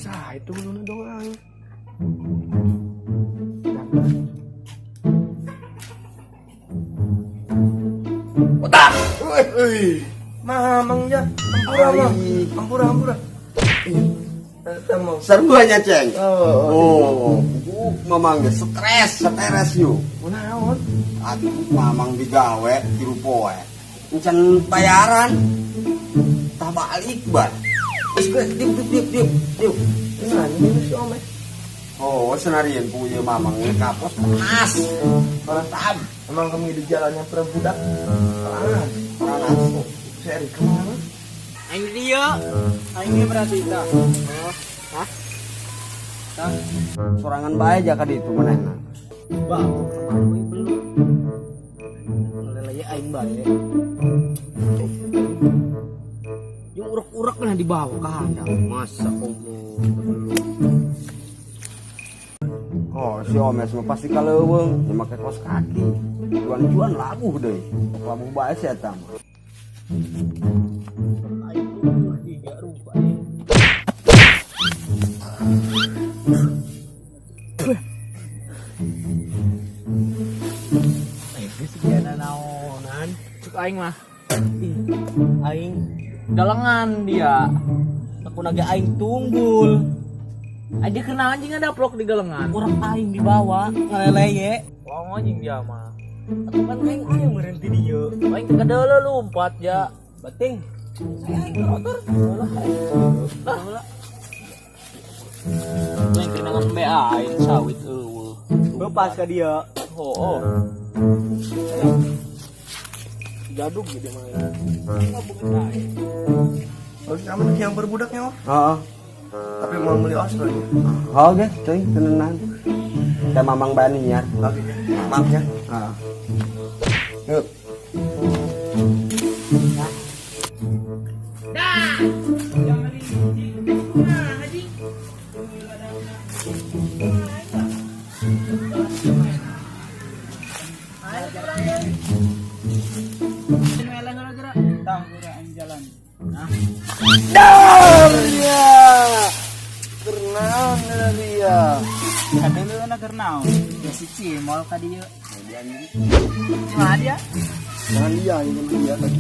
Sah itu nu dong aing. Otak. Euy. Mamang ya, ampura mah. Ampura ampura. Sama. Seruannya, Ceng. Oh, Oh, mamang ge stres, stres yuk. Kunaon? Aduh, mamang digawe tilu poe. Encan bayaran. Tah balik bar. Geus geus diuk diuk diuk diuk diuk. Nah, ini si Omes. Oh, senarian punya mamang ini kapos panas. Mantap. Emang kami di jalannya perbudak. Panas. Panas. Si Erik kemana? Aing dia. Aing dia berarti tah. Hah? Tah. Sorangan bae aja ka ditu manehna. Bah, kemarin we belum. Leleye aing bae. Yang urek-urek nah dibawa ka handap. Masa Allah belum. Oh, si Omes mah pasti kaleuweung, nya make kos kaki. Juan-juan labuh deui. Labuh bae si eta mah. Aing tuh tiga rupa. Geus naonan. Cuk aing mah. Ih, aing Galengan dia. aku naga aing tunggul. Aja kena anjing ada plok di galengan. Urang aing dibawa ngaleleye. Wong anjing dia mah. Atuh kan aing aing berhenti dieu. Aing teh kadeuleu lompat ya. Bating. Saya aing motor. Lah aing. Lah. Aing kena ngembe aing sawit eueuh. Bepas ka dia. Oh, oh. Jadug gitu mah. Ngabuket aing. Terus kamu yang berbudaknya, oh. Heeh. Tapi mau beli Oslo ya. Oh, ge, teuing tenenan. Teh mamang bae niar. Oke, maaf ya. Heeh. Yuk. Dah. Jangan di kumaha anjing. Dar ya. Kernaon dia. Kadeuleu kernaon. Ya si Cimol ka dieu. Cuma dia. Jangan dia, ini dia tadi.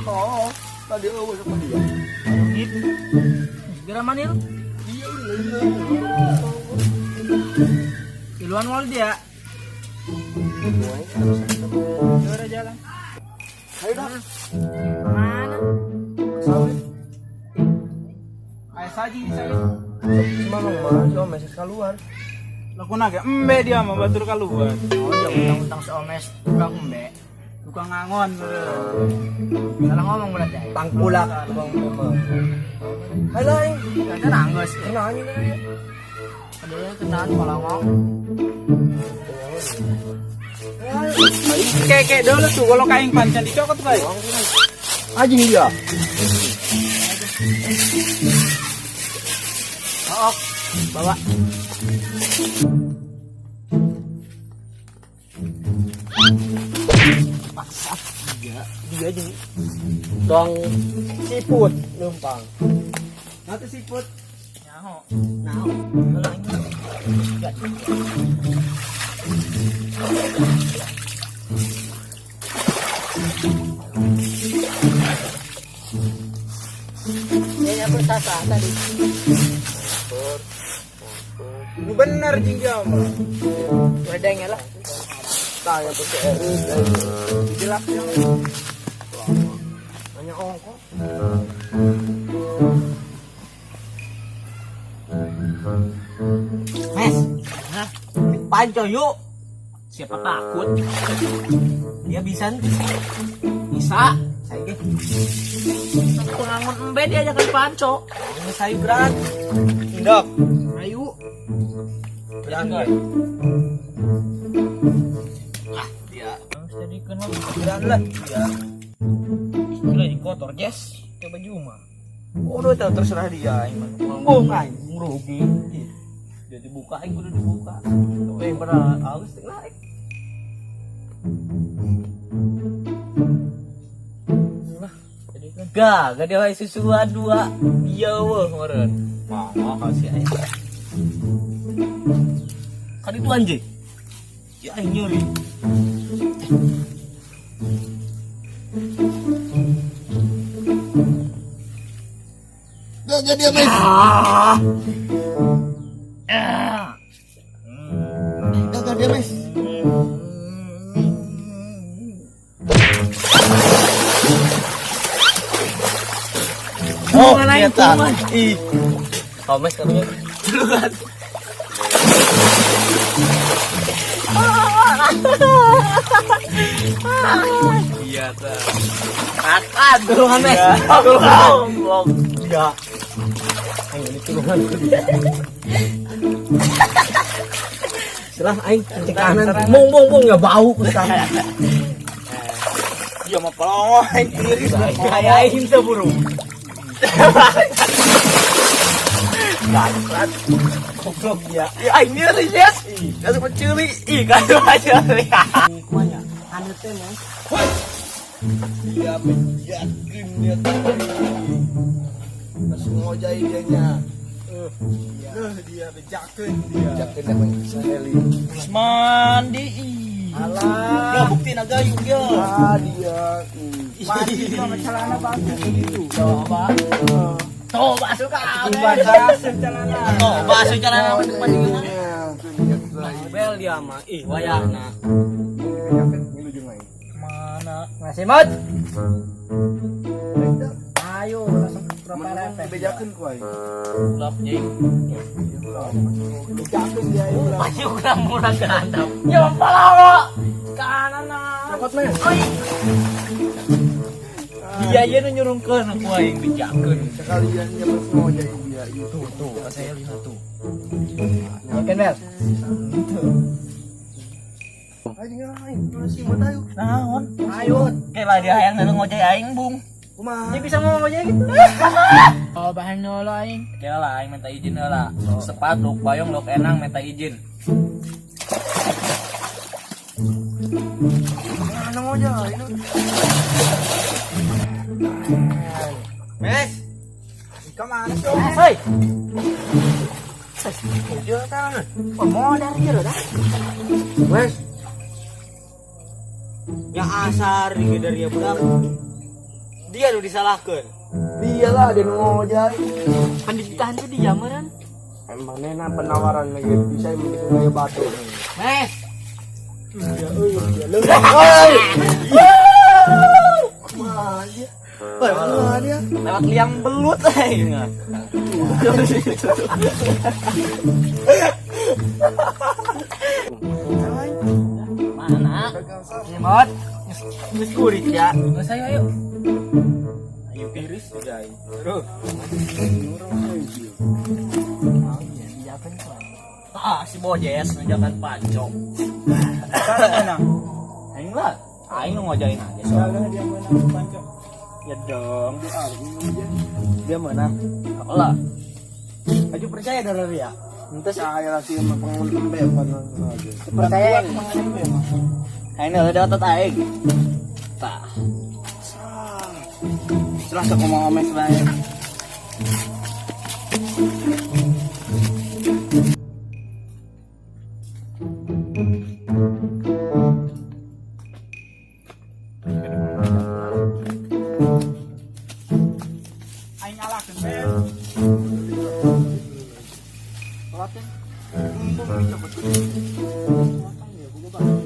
Oh, tadi eueuh sama dia. Gitu. Segera manil. Iya udah. Iluan wal dia. Udah jalan. Ayo dah. Mana? Sawit. Ayo saji di sawit. Si mamang mah, si Omes keluar. Laku naga embe dia mah batur kaluar. Oh, dia utang-utang si Omes tukang embe. Tukang ngangon. Salah ngomong berarti. Tangkulak tukang memang. Hai lah, aing. Kata nangis. Kenaan ini dia. Aduh, kenaan kalau ngomong. Kayak kayak dulu tuh kalau kaing pancan dicokot tuh kayak. Anjing dia. Oh, bawa. Paksa dia dia jeung dong siput leumpang. Nanti siput. Nyaho. Naon? Heula aing. Kayaknya bersasa tadi. Lu bener jing dia mah. Udah lah. Tanya tuh si Erik. Jelas yang Nanya ongkos. Mes. Hah? Panco yuk. Siapa takut? Dia bisa nih. Bisa. Saya ge. Pengangun embe dia aja kan panco. Ini saya berat. Ndok. Ayo. Berat. Ah, dia. Harus jadikan mah. Berat lah. Ya. Gila ini kotor, Jess. Coba baju mah. Oh, udah tahu terserah dia aing mah. Embung aing rugi. Dia dibuka, aing kudu dibuka. Yang pernah halus teh naik. Lah, jadikan. Gak, gak dia susuan dua. Dia weh meureun. Mama kasih aing. Kan itu anjing. Ya aing nyuri. Gak jadi mes. Gak dia mes. Oh, ternyata. Ih. Komes katanya. Tulungan. Iya, ta. Kapan tulungan, Mes? Tulungan. Iya. Aing ini tulungan. Serah aing kencing kanan. Bung bung bung ya bau ku sana. Dia mah pelongo aing kiri. Kayak aing teh burung. Gamplat. Goblok dia. Ya aing nyeri, Yes. Langsung mencuri. Ih, kan aja. Kumanya? Anu teh mah. Dia menjakin dia tadi. Langsung ngojai dianya. Nah, dia bejakeun dia. Jakin yang bisa heli. Mandi. Alah. Ya bukti naga yuk ya. Ah dia. Mandi dia sama celana bagus gitu. Coba. Coba suka. Basah celana. Coba suka celana untuk mandi. Iya. Bel dia mah. Ih, wayahna. Mana? Masih mod. Ayo langsung berapa lepek. Bejakeun ku aing. Lap jeung. Bejakeun dia aing. Ayo kurang murah ke handap. Ya palawa. Kanan nah. Cokot mes. Iya ieu nu nyurungkeun aku aing bejakeun. Sekalian dia pas ngojai dia itu. Tuh, saya lihat tuh. Yakin Bel? Aing aing masih mau tahu. Naon? Ayo. Kayak lah dia hayang nu ngojek aing bung. Kumaha? Ini bisa ngomong aja gitu. Oh, bahan nolo aing. Ya lah, aing minta izin heula. Sepat luk bayong luk enang minta izin. Mana ngojai lu? Mes. Kemana sih? Hei. Dia tangan. Oh, modar dia loh dah. Mes. Ya asar ieu dari budak. Dia nu disalahkeun. Dia lah dia nu ngojai. Kan ditahan tuh dia meureun. Emang nena penawaran lagi bisa yang penting gaya batu. Mes. Dia euy dia leuh. Kumaha dia? Kumaha dia? Lewat liang belut aing. Mana? Mod. Geus kurit ya. Geus ayo ayo. Ayo tiris juga aing. Terus. Ah, si Bojes ngejakan pancong. Salah menang. Aing lah, aing nu ngojain aja so. Salah dia menang pancok. Ya dong. Dia menang. Aku lah. Aja percaya dari dia. Ente saya lah sih sama penguntung bepan aja. Percaya Aing udah otot aing. Tah. Setelah sok ngomong omes bae. Aing ngalakeun Ben.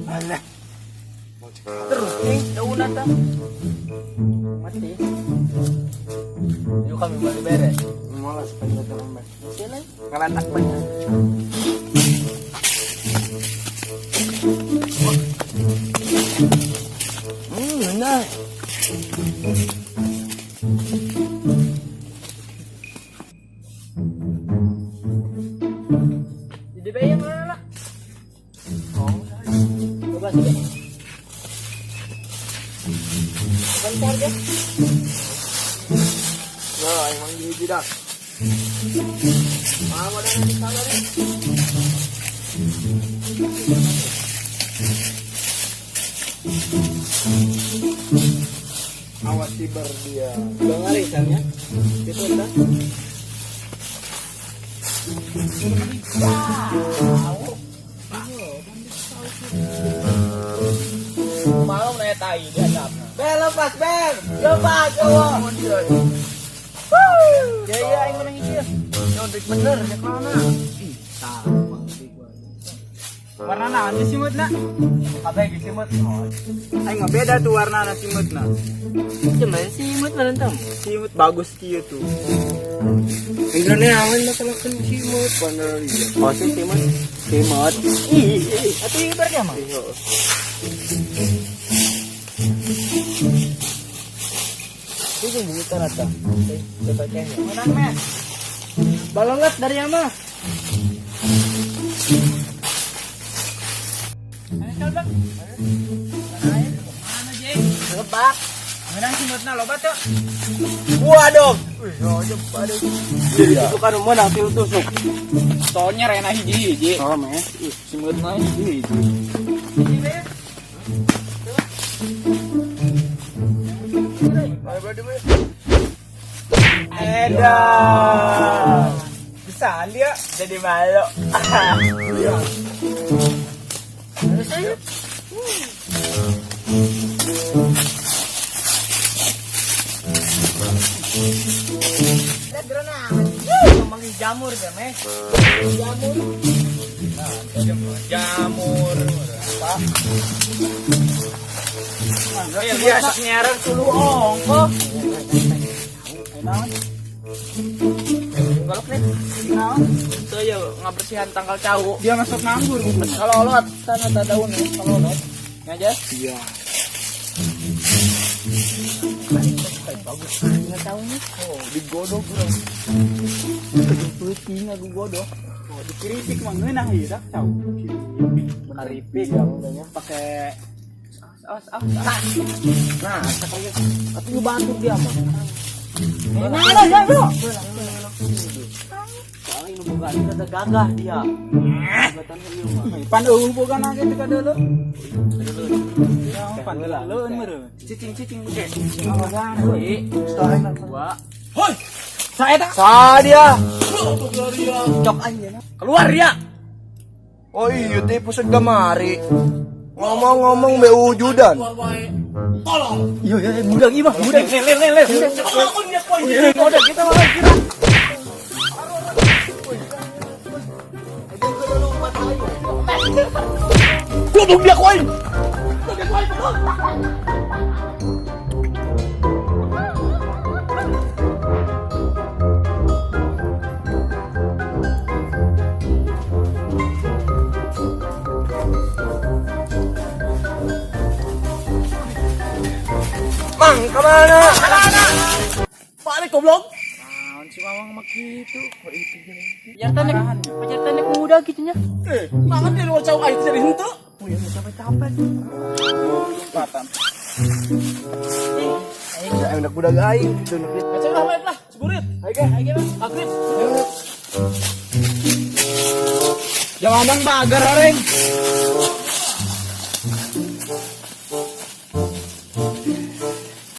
Alah. Terus nih daun eta. Mati. Yuk kami balik beres. Malas pengen mes. Ngalatak banyak. Benar. Jadi bayang mana lah? Oh, coba sih. Bentar deh. Nah, emang gini dah. Mama dah nanti salah nih. Awas siber dia. Bang arisannya. Itu entah. Malam nanya tai dia ada. Bel lepas bel. Lepas Allah. Ya ya aing menang ieu. Nyontek bener ya mana? Warna naon sih simutna? Kabeh ge simut. Aing mah beda tuh warna simutna. Cuman simut mah Simut bagus kieu tuh. Indra awan masalah kan simut bener dia. Oh sih simut. Simut. Ih, atuh ieu berarti mah. Itu buta rata. Coba kayaknya. Menang mes. Balongat dari ama. Mana kalbak? Mana jeng? Lebak. Menang simutna loba tuh. Gua dong. Itu kan menang tilu tusuk. Soalnya rena hiji-hiji. Oh, mes. Simutna hiji-hiji. Edan. Bisa dia jadi malu. Ngomongin jamur ya, meh. Jamur. Apa? Ya biasa nyaran tulu ongko. Golok nih. Naon? Itu ya ngabersihan tangkal cau. Dia masuk nganggur gitu. Kalau lot sana tak daun ya, kalau lot. Ngaja? Iya. Enggak tahu nih. Oh, digodok bro. Putih aku godok. Oh, dikritik mah ngeunah ieu dah cau. Keripik ya makanya. Pakai awas awas awas. Nah, sekali atuh bantu dia mah. Nah, nah, bro. Soalnya ini bukan ada gagah dia. Jembatan ieu mah. Pan eueuh boga na ge teu kadeuleu. Ya, pan leuleun meureun. Cicing-cicing buke. Boga Dua. Hoi. Saeta. Sa dia. Cok aja. Keluar ya. Oh iya teh pusat gamari. Ngomong-ngomong be wujudan. Iya iya budak ieu mah, budak. Le le le. Udah kita malah kira. Goblok dia koin. Mang, kemana? Balik goblok. Naon si Mamang mah kitu. Pacar tanek muda gitu nya. Mangan di luar cau aing jadi henteu. Patan. Aing udah kuda aing gitu. Kacau lah baik lah, seburit. Ayo ge. Ayo lah, akrib. Jangan ngomong bagar areng.